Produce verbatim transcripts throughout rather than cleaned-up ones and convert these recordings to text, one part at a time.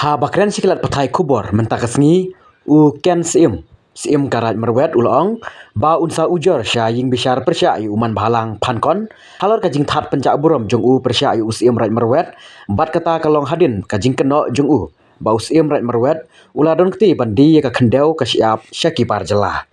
Ha ba kren sha ki lad pathai khubor mynta ka sngi, u Ken Syiem, Syiem ka Raid Marwet, u la ong ba un sa ujor sha ïing bishar pyrshah ïa u Manbhalang Phankon halor ka jingthad pynjah burom jong u pyrshah ïa u Syiem Raid Marwet. Bad kata ka long hadien ka jingkynnoh jong u ba u Syiem Raid Marwet u la don kti ban die ïa ka khyndew ka shyiap sha ki bar jylla.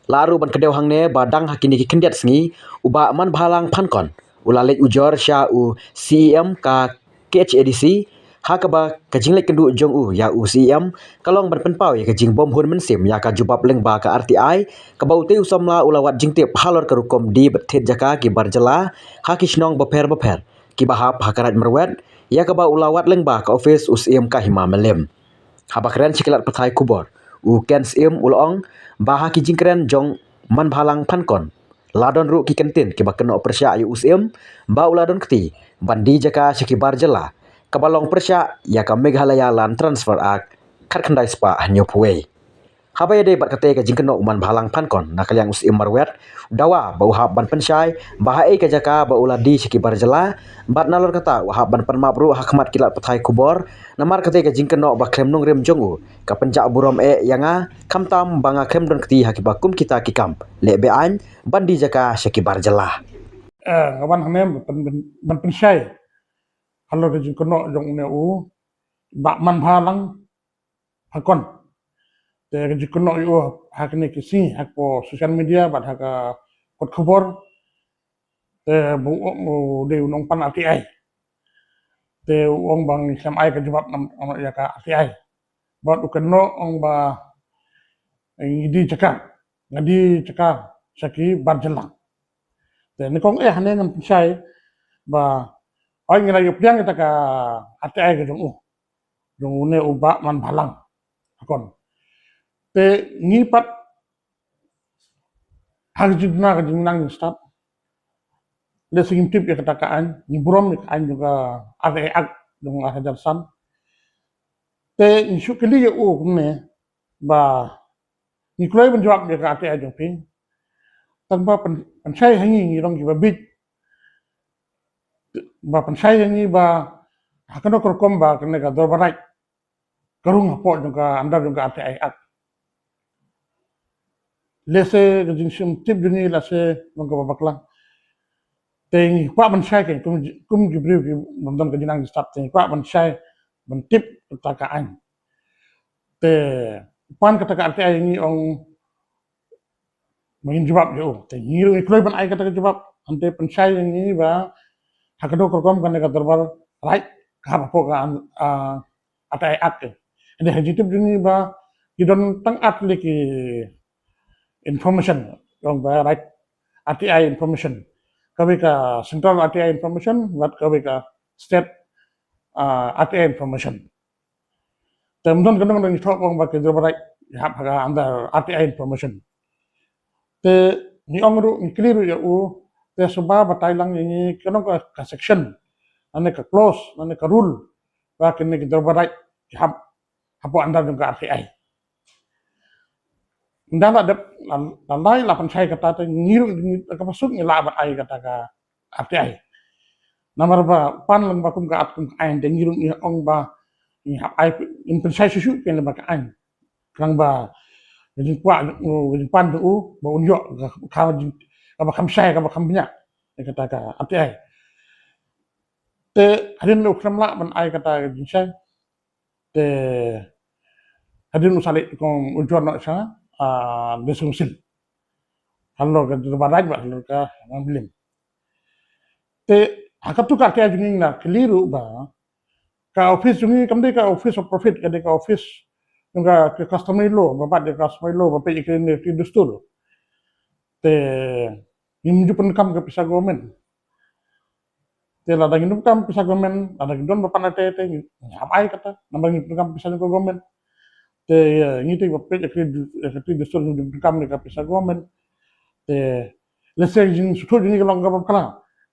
La ruh ban kdew hangne ba dang ha kine ki khyndiat sngi, u Bah Manbhalang Phankon u la leit ujor sha u C E M ka K H A D C, ha kaba ka jingleit kynduh jong u ïa u C E M ka long ban pynpaw ïa ka jingbymhun mynsiem ïa ka jubab lyngba ka R T I, kaba utei u samla u la wad jingtip halor ka rukom die bad thied jaka ki bar jylla ha ki shnong bapher bapher kiba hap ha ka Raid Marwet, ïa kaba u la wad lyngba ka office u Syiem ka Hima Mylliem. Haba kren sha ki lad pathai khubor, u Ken Syiem u la ong ba ha ki jingkren jong Manbhalang Phankon la don ruh ki kyntien kiba kynnoh pyrshah ïa u Syiem ba u la don kti ban die jaka sha ki bar jylla, kaba long pyrshah ïa ka Meghalaya Land Transfer Act khatkhyndai spah hynñiewphew wei. Haba ïadei bad katei ka jingkynnoh u Manbhalang Phankon na ka liang u Syiem Marwet u dawa ba u hap ban pynshai ba ha ei ka jaka ba u la die sha ki bar jylla, bad nalor kata u hap ban pan map ruh ha khmat ki lad pathai khubor namar katei ka jingkynnoh ba khlem nongrim jong u ka pynjah burom eh ïa nga, khamtam ba nga khlem don kti ha kiba kum kita ki kam leh be-aiñ ban die jaka sha ki bar jylla. Eh, nga wan hangne ban pyn-, ban pynshai halor ka jingkynnoh jong une u Bah Manbhalang Phankon. Te ka jingkynnoh ïa u ha kine ki sngi ha ka social media bad ha ka kot khubor. Te ba u ong u dei u nongpyn R T I. Te u ong ba ngi khlem ai ka jubab namar ïa ka R T I. Bad u kynnoh ong ba ngi die jaka, nga die jaka sha ki bar jylla. Te nyngkong eh hangne ngan pynshai ba hooid ngi la ïoh pdiang ïa kata ka R T I ka jong u, jong une u Bah Manbhalang Phankon. Te ngi pat ha ka jingduna ka jingnang jingstad, lehse ngim tip ïa kata ka aiñ, ngi burom ïa ka aiñ jong ka R T I Act jong ar hajar san. Te ngi shu kylli ïa u kumne ba ngi kloi ban jubab ïa ka R T I jong phi. Tang ba pyn-, pynshai ha ngi, ngi long kiba bieit, ba pynshai ha ngi ba ha kano ka rukom ba kane ka Dorbar Raid ka rung hapoh jong ka under jong ka R T I Act. Lehse ka jingshim tip jong ngi lehse long kaba bakla. Te ngi kwah ban shai, kum, kum ki briew ki bym don ka jingnang jingstad, te ngi kwah ban shai ban tip kata ka aiñ. Te pan kata ka R T I ngi ong ba ngin jubab ïa u. Te ngi ruh ngi kloi ban ai kata ka jubab. Hynrei pynshai ïa ngi ba ha kano ka rukom kane ka Dorbar Raid ka hap hapoh ka, ah, R T I Act. Hynrei ha jingtip jong ngi ba ki don tang ar tylli ki information, ong ba Raid R T I information. Kawei ka central R T I information bad kawei ka state, ah, R T I information. Te ym don kano kano ngi thoh ong ba ki Dorbar Raid ki hap ha ka under R T I information. Te ngi ong ruh, ngi kylli ruh ïa u, te sngewbha batai lang ïa ngi kano ka, ka section, lane ka clause, lane ka rule ba kine ki Dorbar Raid ki hap hapoh under jong ka R T I. Ynda la dep, la, la, la pynshai kata te ngi ruh, ngi, kaba suk ngi lah ban ai kata ka R T I. Namar ba pan lang ba kum ka at kum ka aiñ te ngi ruh ngi ong ba ngi hap ai, ngin pynshai shuh shuh kein ba ka aiñ. Khnang ba ka jingkwah, ka jingpan jong u ba un ïoh ka, ka jing, kaba kham shai, kaba kham bniah ïa kata ka R T I. Te hadien u khlem lah ban ai kata ka jingshai, te hadien u sa leit kum ujor noh sha, ah, District Council. Halor ka Dorbar Raid bad halor ka Hima Mylliem. Te ha katu ka R T I jong ngi nga kylli ruh ba ka office jong ngi kam dei ka office of profit, ka dei ka office jong ka, ka customary law, ba bat ïa ka customary law, ba peit ïa ka ri dustur. Te ngim ju pyndonkam ka pisa government. Te lada ngin pyndonkam pisa government, lada ngin don ba pan R T I te ngi hap ai kata, namar ngin pyndonkam pisa jong ka government. Te, eh, ngi te ba peit ïa ka ri du-, ïa ka ri dustur ngim ju pyndonkam ïa ka pisa government. Te lehse jingsngewthuh jong ngi ka long kaba bakla.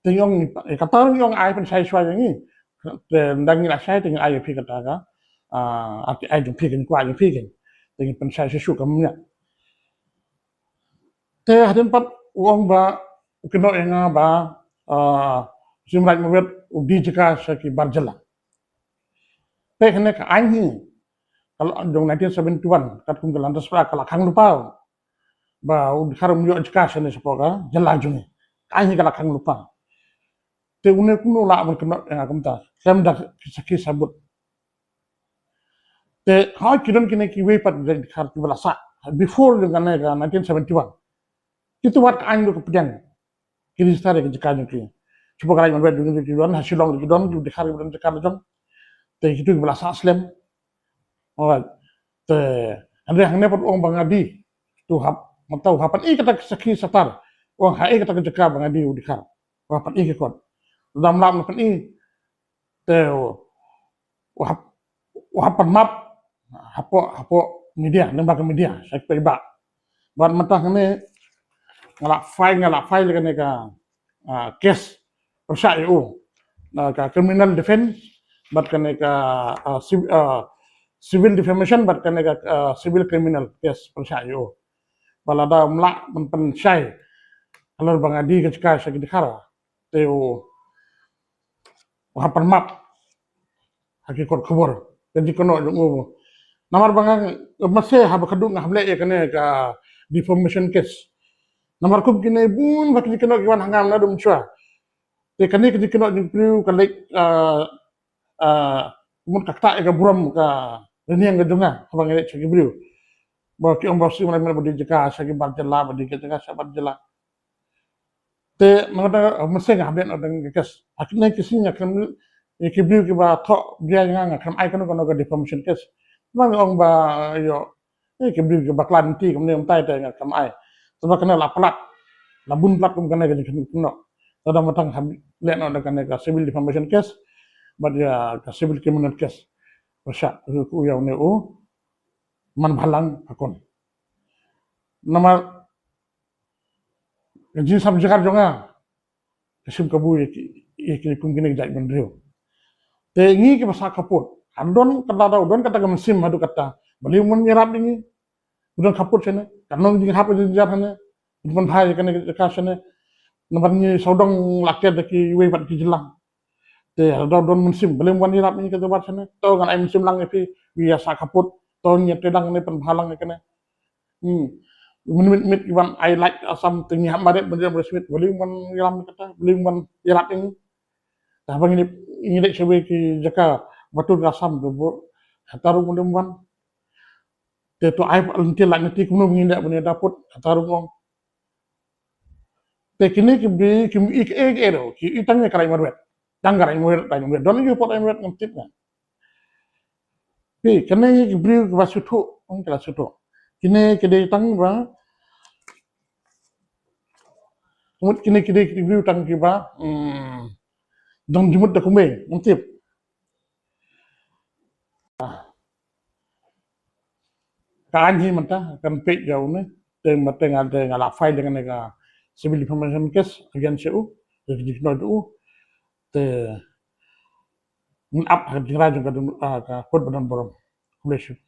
Te ngi ong ngi, eh, kata ngi ong ai pynshai shuwa ïa ngi. Te ynda ngi la shai te ngi ai ïa phi kata ka, ah, R T I jong phi, ka jingkwah jong phi kein. Te ngi pynshai shuh shuh ka mynta. Te hadien pat u ong ba u kynnoh ïa nga ba, ah, u Syiem Raid Marwet u die jaka sha ki bar jylla. Te kane ka aiñ hi ka la jong nineteen seventy-one, katkum ka Landesvertrag ka la khang lypa ba u Dkhar um ïoh jaka shane shapoh ka jylla jong ngi. Ka aiñ hi ka la khang lypa. Te une kumno lah ban kynnoh ïa nga kumta, khlem da ki sakhi sabut. Te hooid ki don kine kiwei pat ki Dkhar kiba la sah before jong kane ka nineteen seventy-one. Kitu wat ka aiñ ruh ka pdiang ki register ïa ki jaka jong ki. Shuh ba ka Raid Marwet jong ki don, ha Shillong ki don ki Dkhar kiba don jaka la jong. Te kitu kiba la sah slem. Alright. Te hynrei hangne pat u ong ba nga die. Tu hap, mynta u hap pyni kata ka sakhi satar. U ong ha i kata ka jaka ba nga die u Dkhar. U hap pyni ki kot. Dam lam na pyni. Te u hap, u hap pan map hapoh, hapoh media, lyngba ka media, sha ki paidbah. Bad mynta hangne nga la file, nga la file kane ka, ah, case pyrshah ïa u. Na ka criminal defense bad kane ka, ah, civ-, ah, civil defamation bad kane ka, ah, civil criminal case pyrshah ïa u. Ba lada um lah ban pynshai halor ba nga die ka jaka sha ki Dkhar, te u u hap pan map ha ki kot khubor. Ka jingkynnoh jong u, namar ba nga, mynshwa haba khadduh nga hap leh ïa kane ka defamation case. Namar kum kine bun ba ki jingkynnoh ki wan ha nga naduh mynshwa. Te kane ka jingkynnoh jong ki briew ka leh, ah, ah, mut ka ktah ïa ka burom ka rynïeng ka jong nga haba nga leh sha ki briew. Ba ki ong ba u Syiem Raid Marwet ba die jaka sha ki bar jylla, ba die jaka sha bar jylla. Te nangta, eh, mynshwa nga hap leh noh da ka case. Ha kine ki sngi nga khlem, eh, ki briew kiba thoh bria ïa nga, nga khlem ai kano kano ka defamation case. Ba nga ong ba, eh, ïoh, eh, ki briew kiba khlad lynti kumne kumtai te nga khlem ai. Te ba kane la palat, la bun palat kum kane ka jingkynnoh. Te da mynta nga hap leh noh da kane ka civil defamation case bad ïa ka civil criminal case. Pyrshah ïa une u manbhalang Hakkon. Namar ka jingsam jingkar jong nga ka shim kabu ïa ki, ïa ki kum kine ki jait bynriew. Te ngi kiba sah khappud, ha don kata, don kata ka mynsiem haduh katta, balei um wan ïarap ïa ngi? U don khappud shane, ka nong jinghap ka jingjar shane, u don bha ïa kane ka jaka shane. Namar ngi sawdong la ker da kiwei pat ki jylla. Te ha don, don mynsiem, balei um wan ïarap ïa ngi ka jaka shane? To ngan ai mynsiem lang ïa phi, phi ïa sah khappud, to ngi ïa trei lang ne pynbha lang ïa kane. Hmm. Mynmiet miet ki wan ai lait Assam te ngi hap marit, mynmiet miet balei wan ïalam kata, balei wan ïarap ïa ngi. Te haba ngi, ngi leit sha kiwei ki jaka ba tur ka Assam te bun, kata ruh balei wan. Te to ai lynti lait lynti kumno ba ngi leh ban ïada pud, kata ruh ong. Te kine ki briew ki, ki, ki, ki, ki, ki tang ïa ka Raid Marwet. Tang ka Raid Marwet, Raid Marwet. Don ïa u pud Raid Marwet ngam tip nga. Phi, kine ki briew kiba sngewthuh, ong ki la sngewthuh. Kine ki dei tang ba, mut kine ki dei ki briew tang kiba, hmm, don jingmut da kumne, ngam tip. Ka aiñ hi mynta kan peit ïa une, te mynta nga, te nga la file ïa kane ka civil defamation case against ïa u, ïa ka jingkynnoh jong u. Te ngan ap ha ka jingrwai jong ka, ah, ka kot ba don burom. Khublei shibun.